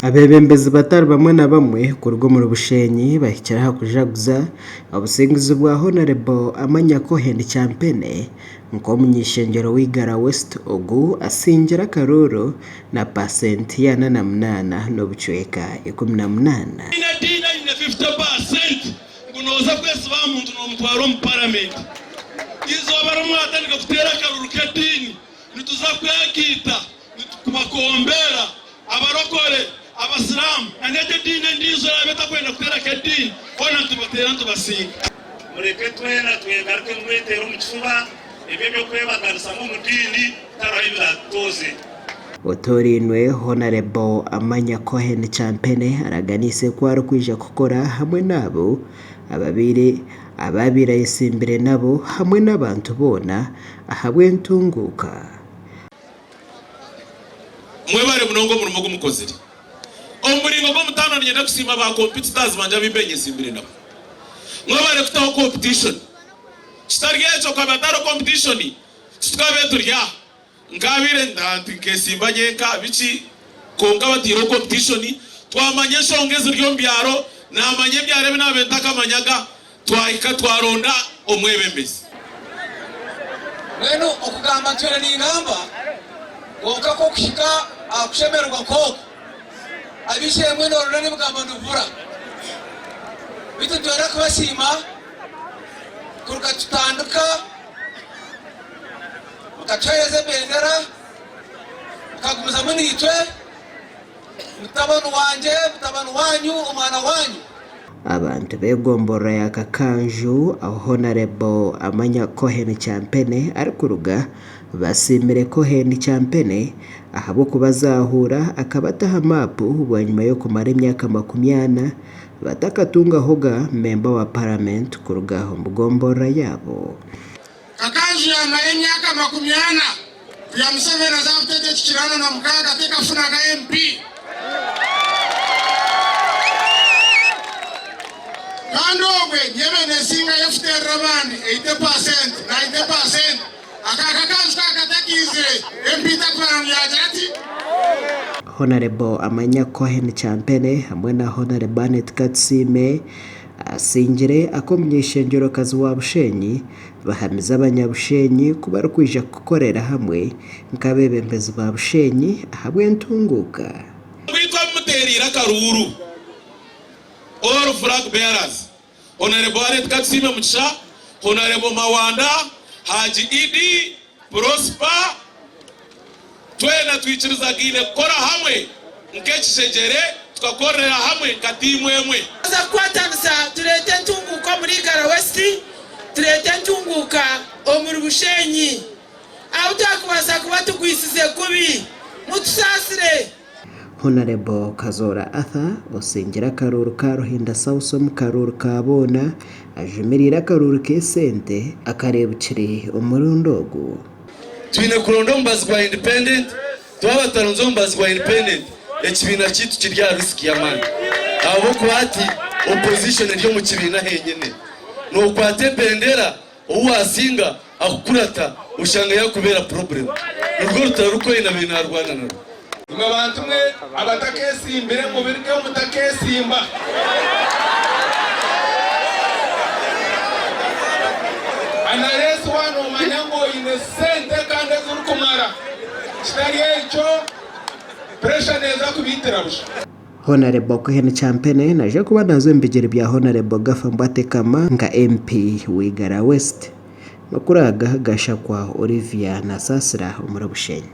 Abeebembezi batari bamwe na bamwe kuruga omuri Bushenyi bahikire aha kujaguza obusinguzi bwa Honarebo Amanya Cohen Kyampene nk'omuny'eishengyero w'Igara West ogu asingire akaruuru na paasenti 48 n'obucweka 18. Aine ediini aine 50% ngu nooza kwesiba aha muntu noomutwara omu paramenti. Eizooba rimwe mwatandika kuteera akaruru k'ediini, nituza kwegaita nitubakombeera abarokore, abasiraamu na n'egyo ediini endiijo eraabe etakwenda kuteera k'ediini, hoona nitubateera nitubasinga. Mureke twena twegarukemu tweteere omu kifuba ebyo eby'okwebaganisamu omu diini tihariho ahu biraatutooze. Otoorainwe Honarebo Amanya Cohen Kyampene araganiise ku arikwija kukora hamwe n'abo ababaire abaabaire ayetsimbire nabo hamwe n'abantu boona ahabw'entunguuka. Mwebare munonga omurimo ogu mukozire. Omu muringo gw'omutaano niinyenda kusiima ba competitors bangye abu mbaire nyetsimbire nabo. Mwebare kutaho competition. Kitari ekyo kukaba hatariho competition titukabaire turi aha. Nkaabaire nti nkeesimba nyenka biki kwonka bataireho competition twamanya enshonga eziri omu byaro, naamanya ebyaro ebi naabaire ntakamanyaga, twahika twaronda omwebembezi. Mbwenu okugamba ntwire ningamba, kwonka ku okuhika aha kushemererwa nk'oku, ab'eishe-emwe noorora n'ebigambo nibibura. Beitu nitwenda kubasiima kuruga tutandika. Mukatuheereza ebendera, mukagumizamu naitwe, mutabani wangye, mutabani waanyu, omwana waanyu. Abantu b'egomborora ya Kakanju ahu Honarebo Amanya Cohen Kyampene arikuruga basiimire Cohen Kyampene ahabw'okubazahuura akabata aha maapu bwanyima y'okumara emyaka 40 batakatungahoga memba wa Paramenti kuruga omu gomborora yaabo. Kakanju yaamara emyaka 40 kwiha Museveni aza aha butegeki 96 tekafunaga MP. Kandi obwe niyo ebaire nesingayo kuterera abandi 80%, 90%. Aka Kakanju ka katakiizire MP takumara ngu yaagira ati. Honarebo Amanya Cohen Kyampene hamwe na Honarebo Annet Katusiime Asingire ak'omuny'eishengyerokazi wa Bushenyi bahamize abanyabushenyi ku barikwija kukorera hamwe nk'abeebembezi ba Bushenyi ahabw'entunguuka. Beitu abu muteereire akaruuru, All flag bearers, Honarebo Harriet Katusiime Mugisha, Honarebo Mawanda, Haji Iddi, Prosper, twena twikirizagaine kukora hamwe nk'ekishegyere, tukakorera hamwe nka tiimu emwe. Tuza kukwatanisa tureete entunguuka omuri Igara West, tureete entunguuka omuri Bushenyi. Ahu twakubaasa kuba tugwisize kubi, mutusaasire. Honarebo Kazoora Arthur osingire akaruuru ka Ruhinda South omu karuuru ka boona ajumiriire akaruuru k'esente akareebukire omurundi ogu. Twine kuronda omubazi gwa independent, twaba tutaronzire omubazi gwa independent ekibiina kyaitu kiri aha risk y'amaani ahabw'okuba hati opposition eri omu kibiina henyine. Nokwata ebendera ou wasinga akukurata oshanga yakubeera problem. Nirwo rutaro oru Cohen abaire narwana narwo. Imwe bantu mwe abatakesimbire mubirikeho mutakesimba. Unless waaba noomanya ngu oine sente kandi ezirikumara. Kitari ekyo, pressure neeza kubaitira busha. Honarebo Cohen Kyampene naija kuba naaza omu bigyere bya Honarebo Gaffa Mbwatekama nka MP w'Igara West. Makuru aga gashakwa Olivia Nasasira omuri Bushenyi.